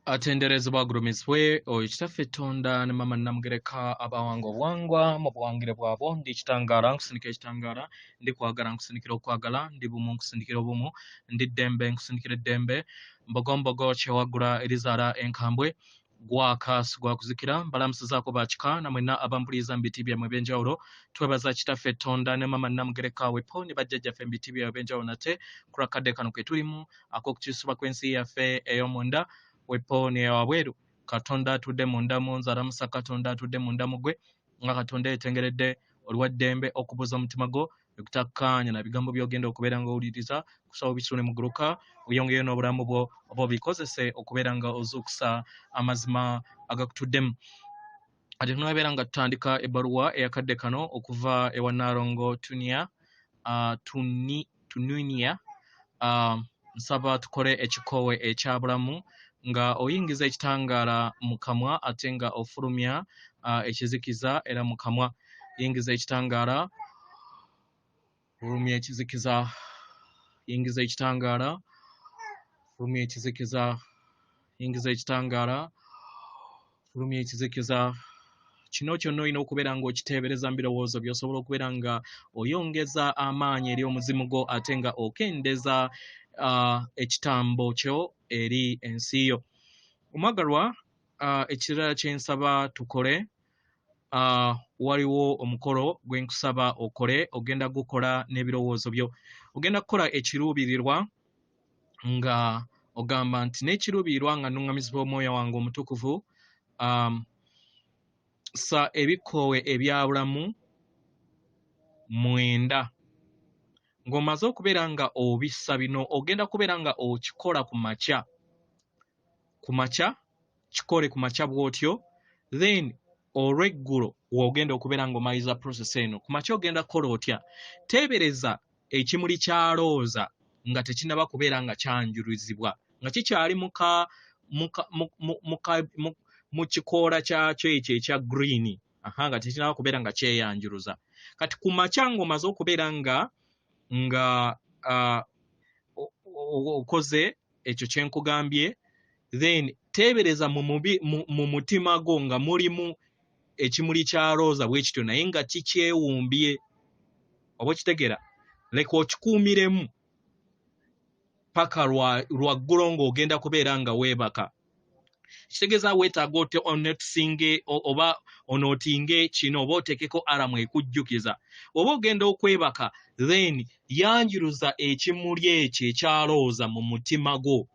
Atenderezebwa agulumizibwe oyo Kitaffe Ttonda ne Maama Nnamugereka abawanga obuwangwa mu buwangire bwabwo. Ndi kitangaala nkusindikira ekitangaala, ndi kwagala nkusindikira okwagala, ndi bumu nkusindikira obumu, ndi ddembe nkusindikira eddembe, mbogombogo kyewaggula erizaala enkambwe, gwaka sigwakuzikira. Mbalamusizaako bakika na mwenna abampuliriza mu biti byammwe eby'enjawulo. Twebaza Kitaffe Ttonda ne Maama Nnamugereka wepo ne bajjajjaffe mu biti byabwe eby'enjawulo nate ku lwakadde kano ke tulimu ak'okukyusibwa kw'ensi yaffe ey'omunda wepo neyawabweru. Katonda atudde munda mu nze alamusa Katonda atudde munda mu gwe, nga Katonda yetengeredde oli wa ddembe okubuuza omutima gwo ekutakkaanya na bigambo by'ogenda okubeera nga owuliriza kusaba obisule muguluka oyongeyo n'obulamu bwo oba obikozese okubeera nga ozuukusa amazima agakutuddemu. Ate tunabeera nga tutandika ebbaluwa eyakadde kano okuva ewa Nnaalongo Tunia Tununia. Nsaba tukole ekikoowe ekya bulamu nga oyingiza ekitangaala mu kamwa ate nga ofulumya ekizikiza era mu kamwa. Yingiza ekitangaala, fulumya ekizikiza, yingiza ekitangaala, fulumya ekizikiza, yingiza ekitangaala, fulumya ekizikiza. Kino kyonna olina okubeera ng'okiteebereza mu birowoozo by'osobola okubeera nga oyongeza amaanyi eri omuzimu gwo ate nga okendeza ekitambo kyo eri ensi yo. Omwagalwa, ekirala kye nsaba tukole, waliwo omukolo gwe nkusaba okole, ogenda gukola n'ebirowoozo byo. Ogenda kukola ekiruubirirwa nga ogamba nti n'ekiruubirirwa nga nnuŋŋamizibwa omwoyo wange omutukuvu, sa ebikoowe ebya bulamu 9. Ng'omaze okubeera nga obissa bino, ogenda kubeera nga okikola ku makya. Ku makya, kikole ku makya bw'otyo, then olw'eggulo w'ogenda okubeera ng'omaliriza process eno. Ku makya ogenda kukola otya? Teebereza ekimuli kya looza nga tekinnaba kubeera nga kyanjuluzibwa, nga kikyali mu kikoola kyakyo ekyo ekya green, nga tekinnaba kubeera nga kyeyanjuluza. Kati ku makya ng'omaze okubeera nga okoze ekyo kye nkugambye, then teebereza mu mutima gwo nga mulimu ekimuli kya looza bwe kityo, naye nga kikyewumbye. Oba okitegeera? Leka okikuumiremu paka lwaggulo ng'ogenda kubeera nga weebaka. Kitegeeza weetaaga onotisinge oba onootinge kino oba oteekeko alamu ekujjukiza. Oba ogenda okwebaka, then yanjuluza ekimuli ekyo ekya looza mu mutima gwo.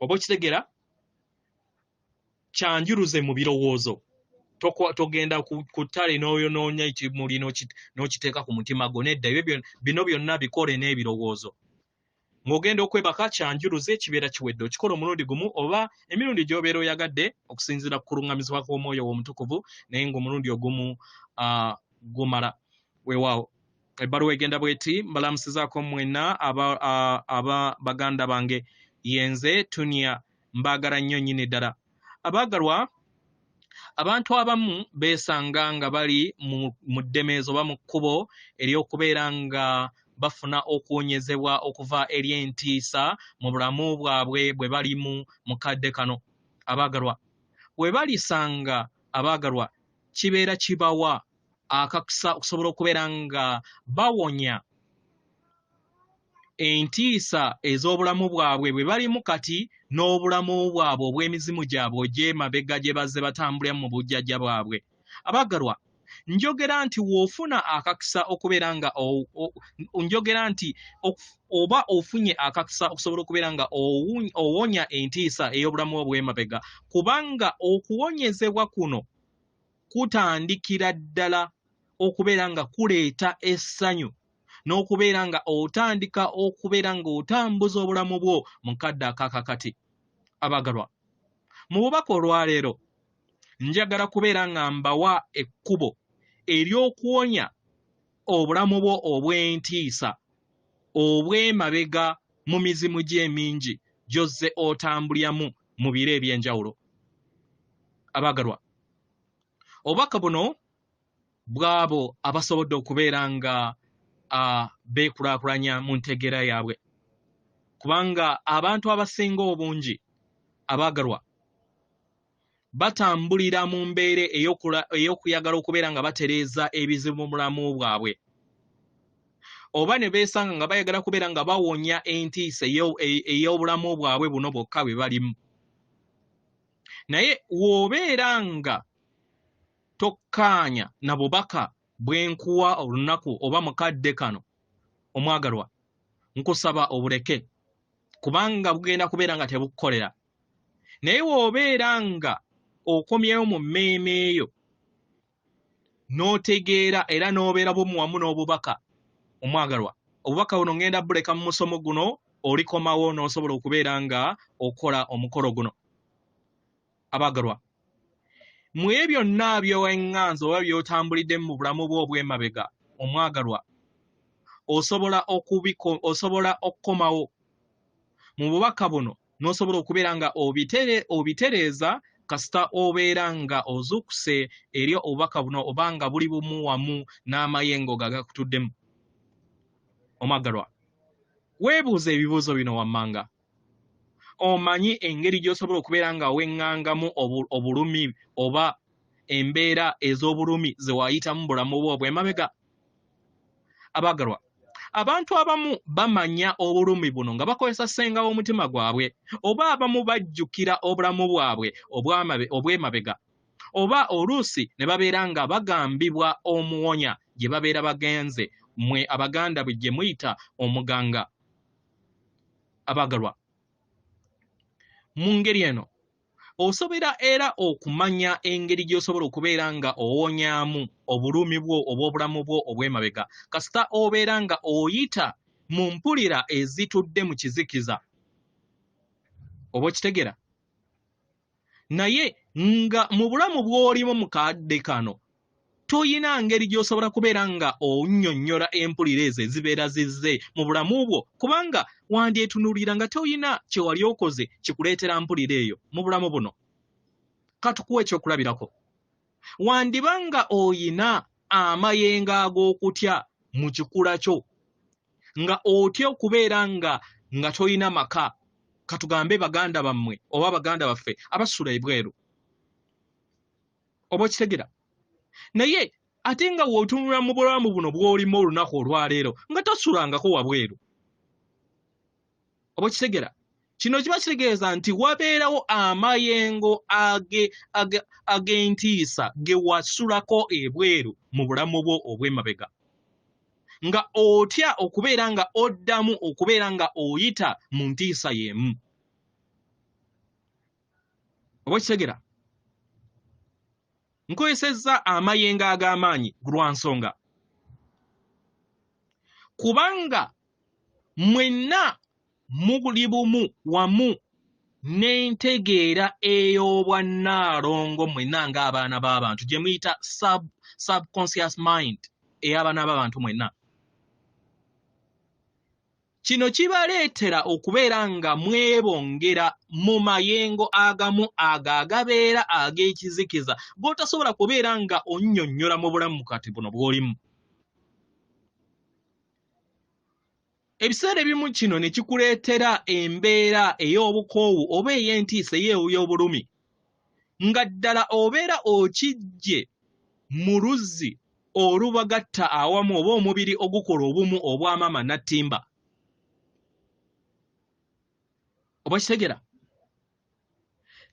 Oba okitegeera? Kyanjuluze mu birowoozo. Togenda ku ttale n'oyonoonya ekimuli n'okiteeka ku mutima gwo. Nedda, ebyo bino byonna bikole n'ebirowoozo. Ng'ogenda okwebaka kyanjuluze, kibeera kiwedde. Okikola omulundi gumu oba emirundi gy'obeera oyagadde okusinziira ku kuluŋŋamizibwa kw'omwoyo omutukuvu, naye ng'omulundi ogumu gumala. Weewaawo. Ebbaluwa egenda bw'eti: mbalamusizaako mwenna aba baganda bange, yenze Tunia, mbaagala nnyo nnyini ddala. Abaagalwa, abantu abamu beesanga nga bali mu ddemeezi oba mu kkubo ery'okubeera nga bafuna okuwonyezebwa okuva eri entiisa mu bulamu bwabwe bwe balimu mu kadde kano. Abaagalwa, bwe balisanga abaagalwa, kibeera kibawa akakisa okusobola okubeera nga bawonya entiisa ez'obulamu bwabwe bwe balimu kati n'obulamu bwabwe obw'emizimu gyabwe ogy'emabega gye bazze batambulira mu bujjajja bwabwe. Abaagalwa, njogera nti w'ofuna akakisa okubeera nga njogera nti oba ofunye akakisa okusobola okubeera nga owonya entiisa ey'obulamu obw'emabega, kubanga okuwonyezebwa kuno kutandikira ddala okubeera nga kuleeta essanyu n'okubeera nga otandika okubeera ng'otambuza obulamu bwo mu kadde akakakati. Abaagalwa, mu bubaka olwaleero njagala kubeera nga mbawa ekkubo ery'okuwonya obulamu bwo obw'entiisa obw'emabega mu mizimu gy'emingi gy'ozze otambuliramu mu biro eby'enjawulo. Abaagalwa, obubaka buno bw'abo abasobodde okubeera nga beekulaakulanya mu ntegeera yaabwe, kubanga abantu abasinga obungi Abaagalwa batambulira mu mbeera ey'okuyagala okubeera nga batereeza ebizibu mu bulamu bwabwe, oba ne beesanga nga bayagala kubeera nga bawonya entiisa ey'obulamu bwabwe buno bwokka bwe balimu. Naye w'obeera nga tokkaanya na bubaka bwe nkuwa olunaku oba mu kadde kano, omwagalwa, nkusaba obuleke, kubanga bugenda kubeera nga tebukukolera. Naye w'obeera nga okomyewo mu mmeeme eyo n'otegeera era n'obeera bumu wamu n'obubaka, omwagalwa, obubaka buno ngenda buleka mu musomo guno, olikomawo n'osobola okubeera nga okola omukolo guno. Abaagalwa, mu ebyo byonna by'owaŋŋanze oba by'otambuliddemu mu bulamu bwo obw'emabega, omwagalwa, osobola okukomawo mu bubaka buno n'osobola okubeera nga obitereeza kasita obeera nga ozuukuse eri obubaka buno oba nga buli bumu wamu n'amayengo gagakutuddemu. Omwagalwa, weebuuze ebibuuzo bino wammanga. Omanyi engeri gy'osobola okubeera nga weŋŋangamu obulumi oba embeera ez'obulumi ze wayitamu mu bulamu bwo obw'emabega? Abaagalwa, abantu abamu bamanya obulumi buno nga bakozesa ssenga w'omutima gwabwe, oba abamu bajjukira obulamu bwabwe obw'emabega, oba oluusi ne babeera nga bagambibwa omuwonya gye babeera bagenze, mmwe Abaganda bwe gye muyita omuganga. Abaagalwa, mu ngeri eno osobola era okumanya engeri gy'osobola okubeera nga owonyaamu obulumi bwo obw'obulamu bwo obw'emabega kasita obeera nga oyita mu mpulira ezitudde mu kizikiza, oba okitegera. Naye nga mu bulamu bw'olimu mu kadde kano toyina ngeri gy'osobola kubeera nga onnyonnyola empulira ezo ezibeera zizze mu bulamu bwo, kubanga wandyetunuulira nga toyina kye wali okoze kikuleetera mpulira eyo mu bulamu buno. Katukuwa ekyokulabirako. Wandiba nga oyina amayengo ag'okutya mu kikula kyo, nga otya okubeera nga toyina maka, katugambe baganda bammwe oba baganda baffe abasula ebweru, oba okitegera. Naye ate nga w'otunula mu bulamu buno bw'olimu olunaku olwaleero nga tosulangako wabweru, oba okitegera. Kino kiba kitegeeza nti wabeerawo amayengo ag'entiisa ge wasulako ebweru mu bulamu bwo obw'emabega, nga otya okubeera nga oddamu okubeera nga oyita mu ntiisa y'emu, oba okitegera. Nkozesezza amayengo ag'amaanyi lwa nsonga, kubanga mwenna muli bumu wamu n'entegeera ey'obwannaalongo mwenna ng'abaana b'abantu gye muyita subconscious mind ey'abaana b'abantu mwenna. Kino kibaleetera okubeera nga mwebongera mu mayengo agamu ago agabeera ag'ekizikiza g'otasobola kubeera nga onnyonnyola mu bulamu kati buno bw'olimu. Ebiseera ebimu kino ne kikuleetera embeera ey'obukoowu oba ey'entiisa ey'obulumi, nga ddala obeera okiggye mu luzzi olubagatta awamu oba omubiri ogukola obumu obwa maama nattimba, oba kitegera.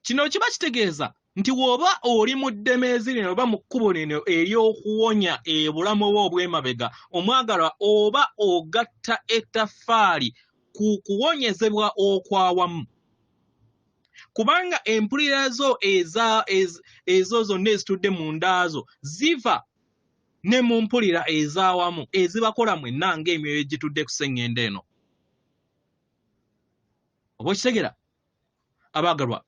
Kino kiba kitegeeza nti bw'oba oli mu ddemeezi lino oba mu kkubo lino ery'okuwonya ebulamu bwo obw'emabega, omwagalwa, oba ogatta ettaffaali ku kuwonyezebwa okwawamu, kubanga empulira zo ezo zonna ezitudde mu nda zo ziva ne mu mpulira ez'awamu ezibakola mwenna ng'emyoyo egitudde ku sseŋŋendo eno, oba okitegera. Abaagalwa,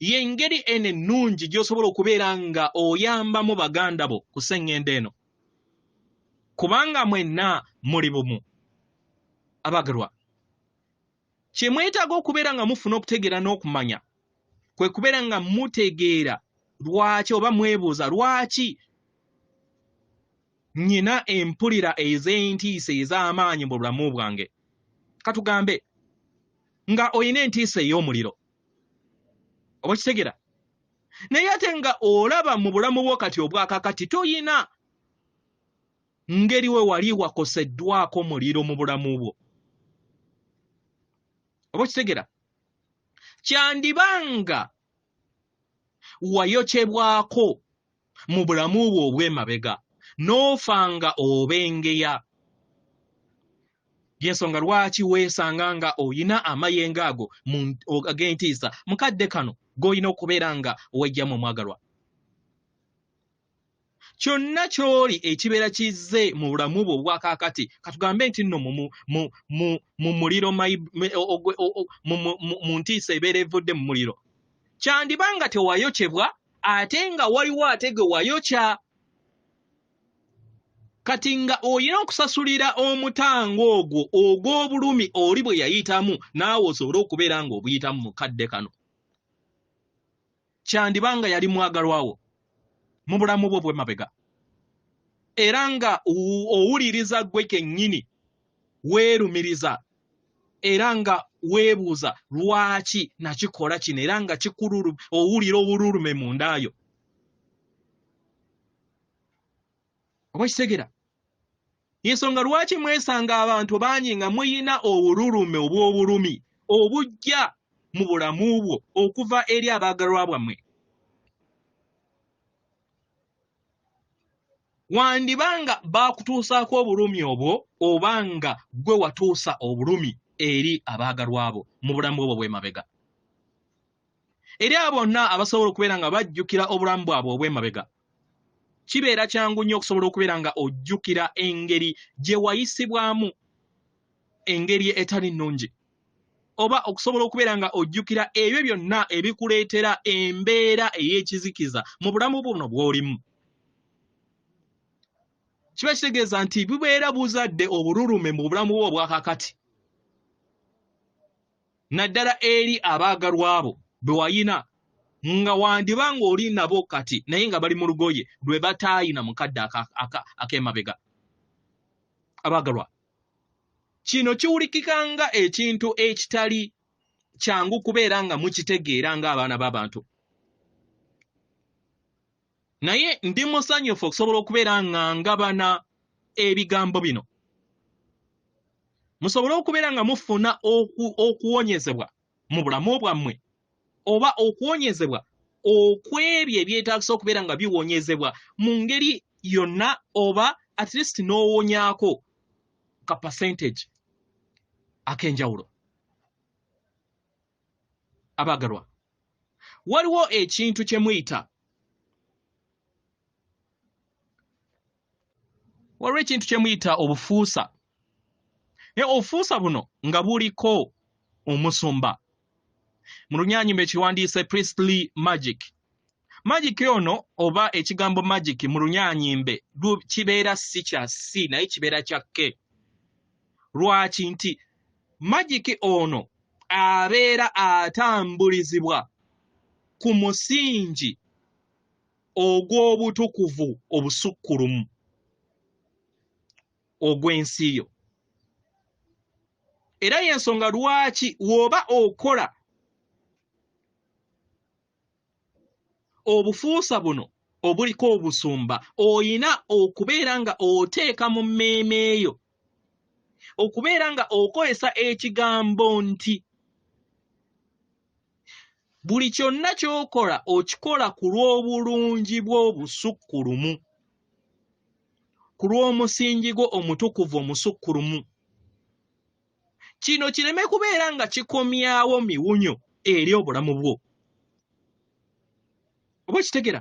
y'engeri eno ennungi gy'osobola okubeera nga oyambamu baganda bo ku sseŋŋendo eno, kubanga mwenna muli bumu. Abaagalwa, kye mwetaaga okubeera nga mufuna okutegeera n'okumanya kwe kubeera nga mutegeera lwaki oba mwebuuza lwaki nnyina empulira ez'entiisa ez'amaanyi mu bulamu bwange. Katugambe nga olina entiisa ey'omuliro, Oba kitegera? Naye ate nga olaba mu bulamu bwo kati obwakakati toyina ngeri we wali wakoseddwako muliro mu bulamu bwo. Oba kitegera? Kyandibanga wayokyebwako mu bulamu bwo obw'emabega n'ofanga obengeya. Y'ensonga lwaki weesanga nga oyina amayengo ago ag'entiisa mu kadde kano g'olina okubeera nga wejjamu omwagalwa. Kyonna ky'oli ekibeera kizze mu bulamu bwo obwakaakati, katugambe nti nno mu muliro mu ntiisa ebeera evudde mu muliro, kyandiba nga tewayokyebwa ate nga waliwo ate gwe wayokya. Kati nga olina okusasulira omutango ogwo ogw'obulumi oli bwe yayitamu, naawe osobole okubeera ng'obuyitamu mu kadde kano. Kyandiba nga yali mwagalwawo mu bulamu bwo bw'emabega, era nga owuliriza ggwe kennyini weerumiriza era nga weebuuza lwaki nakikola kino, era nga owulira obululume mundaayo. Oba kitegera? Ensonga lwaki mwesanga abantu bangi nga muyina obululume obw'obulumi obujja mu bulamu bwo okuva eri abaagalwa bwammwe. Wandibanga baakutuusaako obulumi obwo oba nga ggwe watuusa obulumi eri abaagalwa bo mu bulamu bwo obw'emabega. Eri abo bonna abasobola okubeera nga bajjukira obulamu bwabwe obw'emabega, kibeera kyangu nnyo okusobola okubeera nga ojjukira engeri gye wayisibwamu, engeri etali nnungi, oba okusobola okubeera nga ojjukira ebyo byonna ebikuleetera embeera ey'ekizikiza mu bulamu buno bw'olimu. Kiba kitegeeza nti bubeera buzadde obululume mu bulamu bwo obwakakati, naddala eri abaagalwa abo be wayina nga wandiba ng'oli nabo kati naye nga bali mu lugoye lwe bataayina mu kadde ak'emabega. Abaagalwa, kino kiwulikika nga ekintu ekitali kyangu kubeera nga mukitegeera ng'abaana b'abantu, naye ndi musanyufu okusobola okubeera nga ngabana ebigambo bino musobole okubeera nga mufuna okuwonyezebwa mu bulamu bwammwe, oba okuwonyezebwa okw'ebyo ebyetaagisa okubeera nga biwonyezebwa mu ngeri yonna, oba at least n'owonyaako ka percentage ak'enjawulo. Abaagalwa, waliwo ekintu kye muyita, waliwo ekintu kye muyita obufuusa, naye obufuusa buno nga buliko omusumba. Mu Lunyanyimbe ekiwandiise priestly magic. Magic ono oba ekigambo magic mu Lunyanyimbe kibeera si kya si naye kibeera kya ke. Lwaki? Nti magic ono abeera atambulizibwa ku musingi ogw'obutukuvu obusukkulumu ogw'ensi yo. Era y'ensonga lwaki w'oba okola obufuusa buno obuliko obusumba, oyina okubeera nga oteeka mu mmeeme eyo okubeera nga okozesa ekigambo nti buli kyonna ky'okola okikola ku lw'obulungi bw'obusukkulumu, ku lw'omusingi gwo omutukuvu omusukkulumu. Kino kireme kubeera nga kikomyawo miwunyo eri obulamu bwo. Oba okitegera?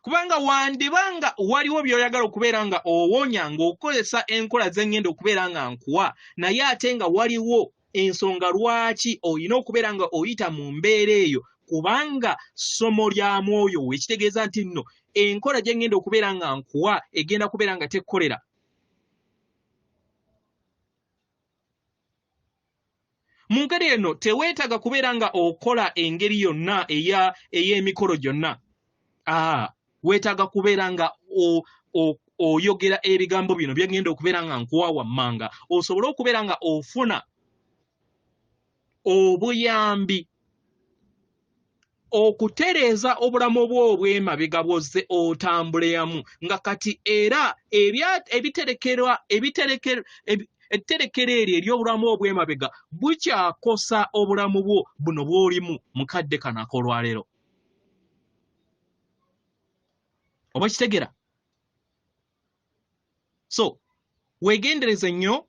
Kubanga wandiba nga waliwo by'oyagala okubeera nga owonya ng'okozesa enkola ze ngenda okubeera nga nkuwa, naye ate nga waliwo ensonga lwaki olina okubeera nga oyita mu mbeera eyo, kubanga ssomo lya mwoyo we. Ekitegeeza nti nno enkola gye ngenda okubeera nga nkuwa egenda kubeera nga tekkolera. Mu ngeri eno teweetaaga kubeera nga okola engeri yonna ey'emikolo gyonna. Weetaaga kubeera nga oyogera ebigambo bino bye ngenda okubeera nga nkuwa wammanga, osobole okubeera nga ofuna obuyambi Okutereeza obulamu bwo obw'emabega bw'ozze otambuliramu nga kati era ebiterekerwa etterekero eryo ery'obulamu obw'emabega bukyakosa obulamu bwo buno bw'olimu mu kadde kano ak'olwaleero. Oba kitegera? So weegendereze nnyo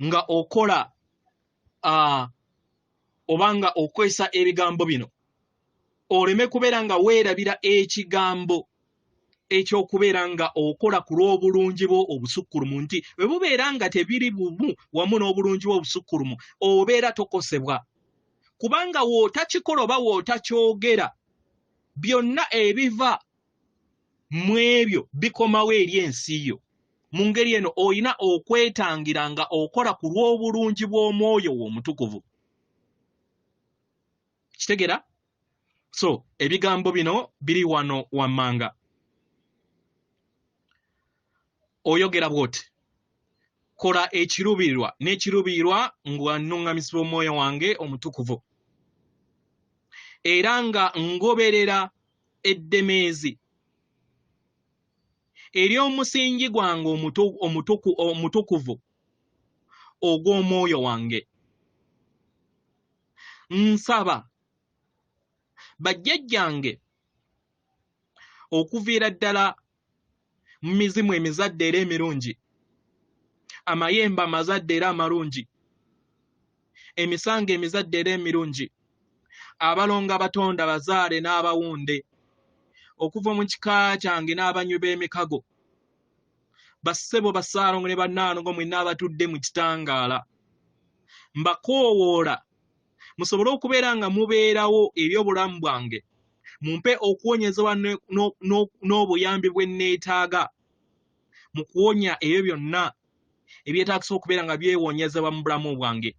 nga okola oba nga okozesa ebigambo bino, oleme kubeera nga weerabira ekigambo eky'okubeera nga okola ku lw'obulungi bwo obusukkulumu, nti bwe bubeera nga tebiri bumu wamu n'obulungi bwo obusukkulumu, obeera tokosebwa, kubanga w'otakikola oba w'otakyogera, byonna ebiva mu ebyo bikomawo eri ensi yo. Mu ngeri eno olina okwetangira nga okola ku lw'obulungi bw'omwoyo wo omutukuvu. Kitegera? So ebigambo bino biri wano wammanga. Oyogera bw'oti: kola ekiruubirirwa n'ekiruubirirwa nga nnuŋŋamizibwa omwoyo wange omutukuvu, era nga ngoberera eddemeezi ery'omusingi gwange omutukuvu ogw'omwoyo wange. Nsaba bajjajjange okuviira ddala mu mizimu emizadde era emirungi, amayembe amazadde era amalungi, emisango emizadde era emirungi, abalongo abatonda bazaale n'abawunde, okuva mu kika kyange n'abanywi b'emikago, bassebo bassaalongo ne bannaalongo mwenna abatudde mu kitangaala, mbakoowoola musobole okubeera nga mubeerawo eri obulamu bwange, mumpe okuwonyezebwa n'obuyambi bwe nneetaaga mu kuwonya ebyo byonna ebyetaagisa okubeera nga byewonyezebwa mu bulamu bwange.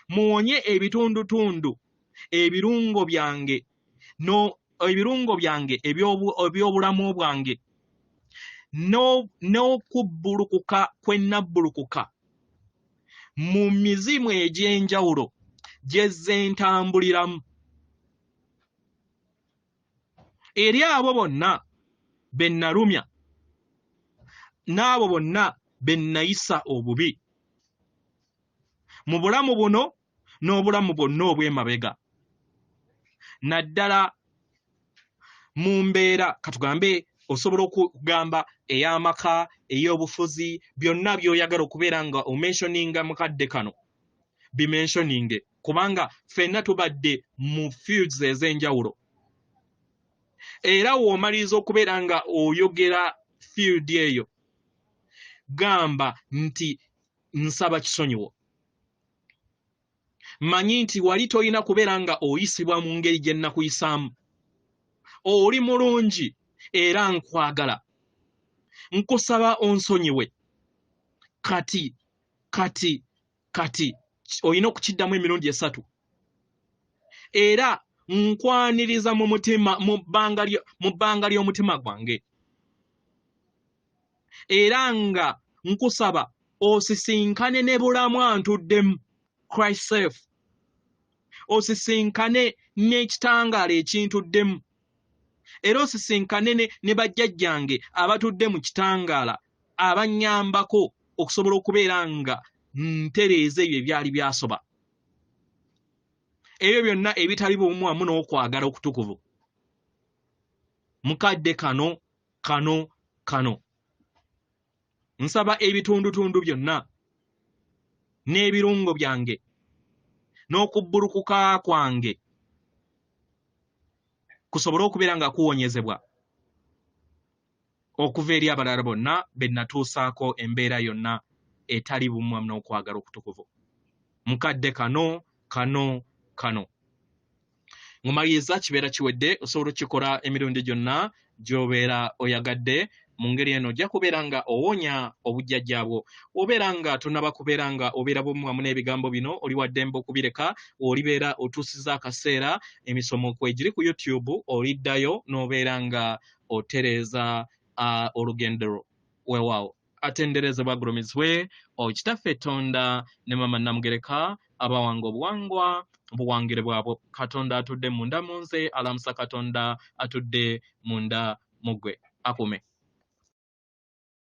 Muwonye ebitundutundu ebirungo byange ebirungo byange eby'obulamu bwange n'okubbulukuka kwe nnabbulukuka mu mizimu egy'enjawulo gye zze ntambuliramu. Eri abo bonna be nnalumya n'abo bonna be nnayisa obubi mu bulamu buno n'obulamu bwonna obw'emabega, naddala mu mbeera katugambe osobola okugamba ey'amaka, ey'obufuzi, byonna by'oyagala okubeera nga omentioninga mu kadde kano, bimentioninge, kubanga ffenna tubadde mu fields ez'enjawulo. Era w'omaliriza okubeera nga oyogera field eyo, gamba nti nsaba kisonyiwo. Mmanyi nti wali tolina kubeera nga oyisibwa mu ngeri gye nnakuyisaamu. Oli mulungi era nkwagala. Nkusaba onsonyiwe. Kati, kati, kati olina okukiddamu emirundi esatu. Era nkwaniriza mu mutima, mu bbanga ly'omutima gwange. Era nga nkusaba osisinkane ne bulamu antuddemu, Christ self. Osisinkane n'ekitangaala ekintuddemu. Era osisinkane ne bajjajjange abatudde mu kitangaala abannyambako okusobola okubeera nga ntereeza ebyo ebyali byasoba. Ebyo byonna ebitali bumu wamu n'okwagala okutukuvu. Mukadde kano, kano, kano. Nsaba ebitundutundu byonna n'ebirungo byange n'okubbulukuka kwange kusobole okubeera nga kuwonyezebwa okuva eri abalala bonna be natuusaako embeera yonna etali bumu wamu n'okwagala okutukuvu. Mukadde kano, kano, kano. Ng'omaliriza kibeera kiwedde, osobola okukikola emirundi gyonna gy'obeera oyagadde. Mu ngeri eno ojja kubeera nga owonya obujjajjaabwo. Obeera nga tonnaba kubeera nga obeera bumu wamu n'ebigambo bino, oli wa ddembe okubireka. Olibeera otuusiza akaseera emisomo kwegiri ku YouTube, oliddayo n'obeera nga otereeza olugendo lwo. Weewaawo. Atenderezebwa agulumizibwe Kitaffe Tonda ne Maama Namugereka abawanga obuwangwa buwangire bwabwo. Katonda atudde munda mu nze alamusa Katonda atudde munda mu ggwe. Akuume.